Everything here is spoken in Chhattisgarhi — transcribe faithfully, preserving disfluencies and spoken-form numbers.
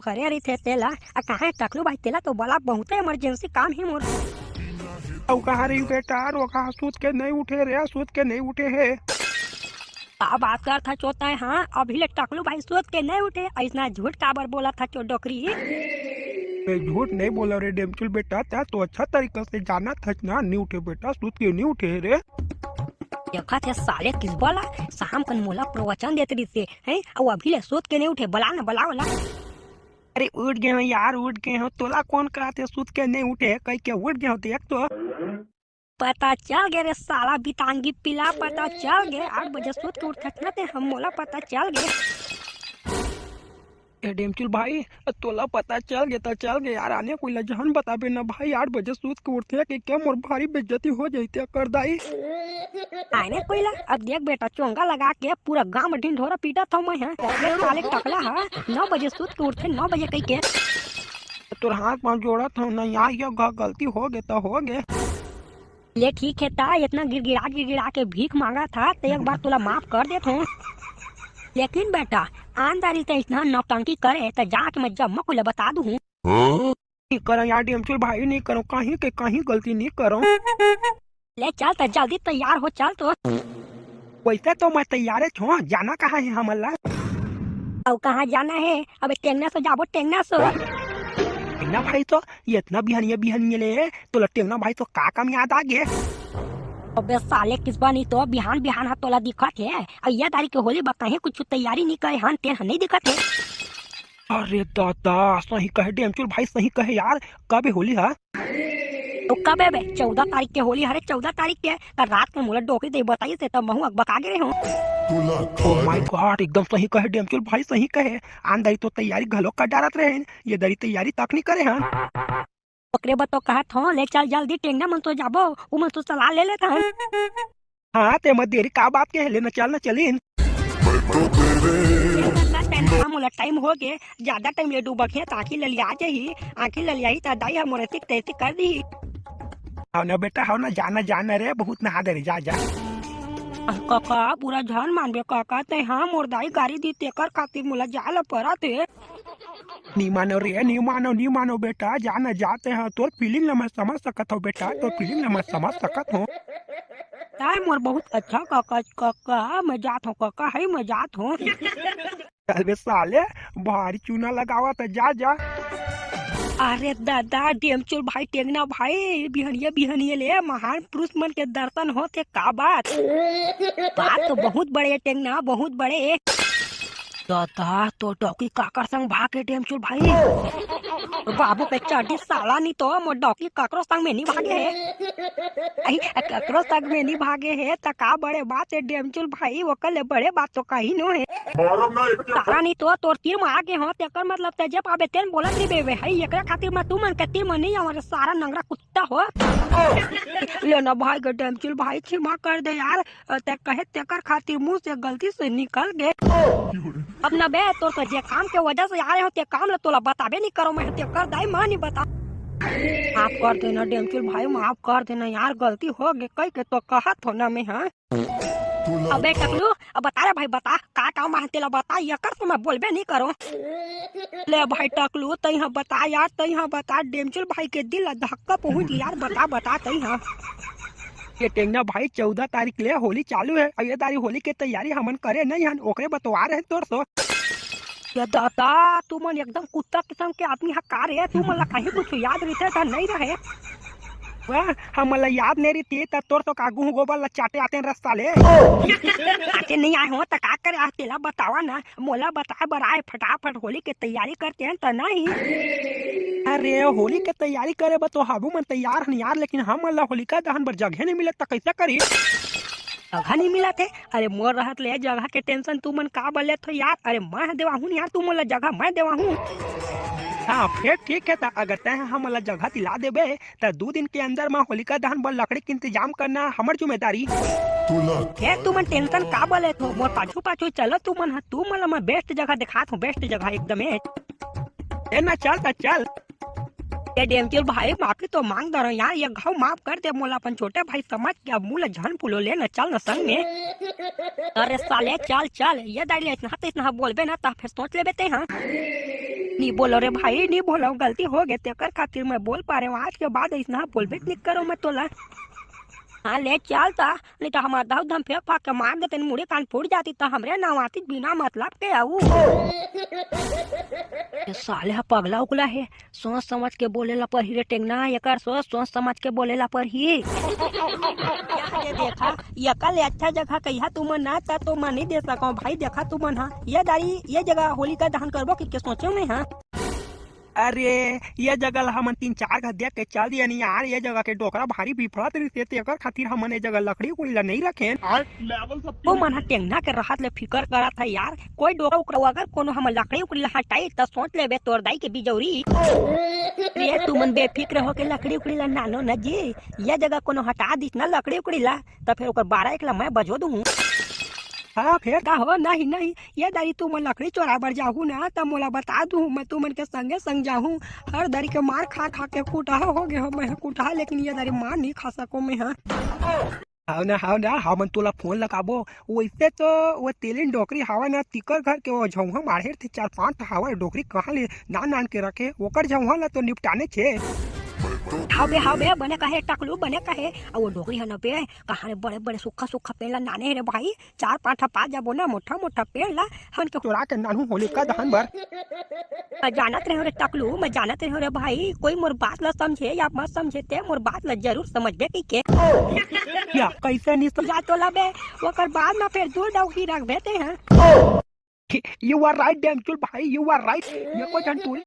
करे रहिथे तेला। आ कहाँ हे टकलू भाई, तेला तो बला, बहुते इमरजेंसी काम हे मोर। अउ कहाँ रही बेटा, रोका, सुत के नहीं उठे रे, सुत के नहीं उठे हे। का बात करत हस चोता हे, हाँ? अभी ले टकलू भाई सुत के नहीं उठे, अइसना झूठ काबर बोलत हस चोट डोकरी? मैं झूठ नहीं बोला रे डेमचुल बेटा, तैं तो अच्छा तरीका से जानत हस ना, नहीं उठे बेटा, सुत के नहीं उठे रे। देखत हे साले किसबा ला, शाम कन मोला प्रवचन देत रहिसे, हैं? अउ अभी ले सुत के नहीं उठे, बला ना, बला, बला। अरे उठ गे हों यार, उठ गे हों, तोला कोन कहत हे सुत के नहीं उठे, कहि के उठ गे हों, देख तो। पता चल गे रे साला बितांगी पिला, पता चल गे, आठ बजे सुत के उठत ना तैं, हम मोला पता चल गे। ए डेमचुल भाई, तोला पता चल गे त चल गे यार, आने कोई ला झन बताबे ना भाई, आठ बजे सुत के उठथे कहिके मोर भारी बेइज्जती हो जाही तेकर दाई। आने कोई ला, अब देख बेटा, चोंगा लगा के पूरा गांव में ढिंढोरा पीटत हंव मैं, हाँ। ये साले टकला हा, नौ बजे सुत के उठथे, नौ बजे कहिके। तोर हाथ पांव जोड़त हंव ना यार, ये ग-, गलती हो गे त हो गे। ले ठीक हे ता, इतना गिड़गिड़ा गिड़गिड़ा के भीख मांगत हस, त एक बार तोला माफ कर देत हंव। लेकिन बेटा, आन दारी तैं इतना नौटंकी करे त जाके मैं जम्मो कोई ला बता दूहूं। नहीं करों यार डेमचुल भाई, नहीं करों, कहीं के कहीं गलती नहीं करों। ले चल त जल्दी तैयार हो, चल तो। वैसे तो मैं तैयारे हंव, जाना कहाँ हे हमन ला? अउ कहाँ जाना हे? अबे टेंगना सो जाबो, टेंगना सो। टेंगना भाई तो, ये इतना बिहनिया बिहनिया ले तोला टेंगना भाई तो का काम याद आ गे? अबे साले किसबा, नहीं तो बिहान बिहान हा तोला दिखत हे, अउ ये दारी के होली बर कहीं कुछ तैयारी नहीं करे हन, तेन हा नहीं दिखत हे। अरे दादा, सही कहे डेमचुल भाई, सही कहे यार, कब हे होली हा? तो कब हे बे? चौदह तारीख के होली हरे, चौदह तारीख के। कल रात के मोला डोकरी दे बताइस हे, तब महूं अकबका गे रहेंव। Oh my God, एकदम सही कहे डेमचुल भाई, सही कहे। आन दारी तो तैयारी घलो कर डारत रहेन, ये दारी तैयारी तक नहीं करे हन। ओकरे बर तो कहत हंव, ले चल जल्दी, टेंगना मन तो जाबो, उमन तो सलाह ले लेत हन। हाँ, तेमा देरी का बात के हे, ले ना चल ना चलिन। ए दादा, तैं ना मोला टाइम हो गे, ज्यादा टाइम ले डूबक हे, त आँखी ललिया जाही, आँखी ललियाही त दाई ह मोर एतिक तैतिक कर दिही। हव ना बेटा, हव ना, जा ना, जा ना रे, बहुत नहा दे रे, जा, जा। कका, बुरा झन मानबे कका, तैं हा मोर दाई गारी दिस तेकर खातिर मोला जाय ल परत हे। नी मानों रे, नी मानों, नी मानों बेटा, जा ना, जा तैं हा, तोर फीलिंग ला मैं समझ सकत हंव बेटा, तोर फीलिंग ला मैं समझ सकत हंव। ताय मोर बहुत अच्छा कका, कका, मैं जात हंव कका, हई मैं जात हंव। अबे साले, भारी चूना लगावत हे, जा, जा। अरे दादा, डेमचुल भाई, टेंगना भाई, बिहनिया बिहनिया ले महान पुरुष मन के दर्शन होत हे, का बात? बात तो बहुत बड़े हे टेंगना, बहुत बड़े। दादा, तोर डौकी काकर संग भागे डेमचुल भाई? बाबू के चड्डी साला, नहीं तो मोर डौकी काकरो संग में नहीं भागे हे। अई, काकरो संग में नहीं भागे हे, त का बड़े बात हे डेमचुल भाई, ओकर ले बड़े बात तो कहीं नो हे। मारब ना एक के साला, नहीं तो तोर तीर में आगे हों, तेकर मतलब तैं जे पाबे तेन बोलत रहिबे बे। हई, एकरा खातिर मैं तुमन के तीर में नहीं आंव रे, सारा नंगरा कुत्ता हो। ले ना भाई गे डेमचुल भाई, क्षमा कर दे यार, अ, तैं कहे तेकर खातिर मुंह से गलती से निकल गे। अब ना बे, तोर तो जे काम के वजह से आ रहे हों, ते काम ला तोला बताबे नहीं करों मैं, तेकर दाई मैं नहीं बता। माफ कर देना डेमचुल भाई, माफ कर देना यार, गलती हो गे कहिके तो कहत हों ना मैं, हाँ। अबे टकलू, अब बता रे भाई, बता, का काम हे तेला बता, एकर तो मैं बोलबे नहीं करों। ले भाई टकलू, तैं हा बता यार, तैं हा बता, डेमचुल भाई के दिल ला धक्का पहुंच गया यार, बता, बता तैं हा। ये टेंगना भाई, चौदह तारीख ले होली चालू हे, अउ ये दारी होली के तैयारी हमन करे नहीं हन, ओकरे बर तो आ रहे तोर सो। ये दादा, तुमन एकदम कुत्ता किसम के आदमी हा का रे, तुमन ला कहीं कुछ याद रहिते त नहीं रहे। वाह, हमन ला याद नहीं रहिते त तोर सो का गुह गोबर ला चाटे आतेन रे साले। चाटे नहीं आए हों त का करे, आज तेला बतावा ना, मोला बताए बर आए, फटाफट होली के तैयारी करतेन त नहीं। अरे, होली के तैयारी करे बर तो हाबू मन तैयार हन यार, लेकिन हमन ला होलिका दहन बर जगह नहीं मिलत, त कैसे करी? जगह नहीं मिलत हे? अरे, मोर रहत ले जगह के tension तुमन का बर लेत हो यार? अरे, मैं देवाहूं यार तुमन ला जगह, मैं देवाहूं। हाँ, फेर ठीक हे, त अगर तैं हमन ला जगह दिला देबे, त दू दिन के अंदर म होलिका दहन बर लकड़ी के इंतजाम करना हमर जिम्मेदारी। ए, तुमन tension का बर लेत हो? मोर पाछू पाछू चलो तुमन ह, तुमन ला मैं best जगह देखात हूँ, best जगह एकदम ए। ए ना, चल त चल। ए डेमचुल भाई, माफी तो मांग डरेंव यार, एक घाव माफ कर दे मोला, अपन छोटे भाई समझ के, अब मुँह ला झन फुलो, ले ना चल ना संग में। अरे साले, चल चल, ये दाई ले इतना तो इतना बोलबे ना, त फेर सोच लेबे तैं, हाँ। नी बोलो रे भाई, नी बोलो, गलती हो गए, तेकर खातिर मैं बोल पा रहे हूँ। आज के बाद ऐसा बोलबे नी करो मैं तोला। हाँ, ले चल ता, नहीं तो हमार दाऊ धम फेंक फाक के मार देते, मुड़ी कान फूट जाती, तो हमरे नाव आती बिना मतलब के आऊ। ये साले हा पगला उगला है, सोच समझ के बोले ला परही रे टेंगना, एकर सोच, सोच समझ के बोले ला परही। ये देखा, एकर ले अच्छा जगह कहिया तुमन ना, त तुमन नहीं दे सको भाई। देखा तुमन हा, ये दारी, ये जगह होलिका दहन करबो कि के सोचे में हा। अरे, ये जगह ला हमन तीन चार घर देख के चल दिया नहीं यार। ये जगह के डोकरा भारी बिफड़त रहिसे, तेकर खातिर हमन ये जगह लकड़ी उकड़ी ला नहीं रखेन। ओ मन हा टेंगना के रहत ले फिकर करत है यार। कोई डोकरा उकरा अगर कोनो हमर लकड़ी उकड़ी ला हटाई, त सोच लेबे तोर दाई के बिजौरी। ये तुमन बेफिक्र हो के लकड़ी उकड़ी ला नानो न जी। ये जगह कोनो हटा दिस ना लकड़ी उकड़ी ला, त फिर ओकर बारह एक ला मैं बजो दूँ। हाँ, फिर का हो? नहीं, नहीं, ये दारी तुमन लकड़ी चोराए बर जाहू ना, त मोला बता दूँ, मैं तुमन के संगे संग जाहूँ। हर दारी के मार खा खा के कुटहा हो गए हो मैं कुटहा, लेकिन ये दारी मार नहीं खा सको मैं हा। हाव ना, हाव ना, हमन तोला फोन लगाबो। वैसे तो वो तेलिन डोकरी हावय ना, तिकर घर के वो झौहा माढ़ेर थे चार पांच ठो हावय डोकरी, कहाँ ले नान नान के रखे, ओकर झौहा ला तो निपटाने छे। हाव बे, हाव बे, बने कहे टकलू, बने कहे। अउ वो डोकरी ह न बे, कहाँ ले बड़े बड़े सुक्खा सुक्खा पेड़ ला नाने हे रे भाई, चार पांच ठा पा जाबो ना, मोटा मोटा पेड़ ला, हमन के चोरा के नानू होलिका दहन बर। मैं जानत रहे रे टकलू, मैं जानत रहे रे भाई, कोई मोर बात ला समझे या मत समझे, ते मोर बात ला जरूर समझबे कहिके। या, कैसे नहीं समझ- या तो ला बे, ओकर बाद में फिर दूर डौकी रखबे ते, हाँ। You are right, डैमचुल भाई, you are right। ये को झन टूरी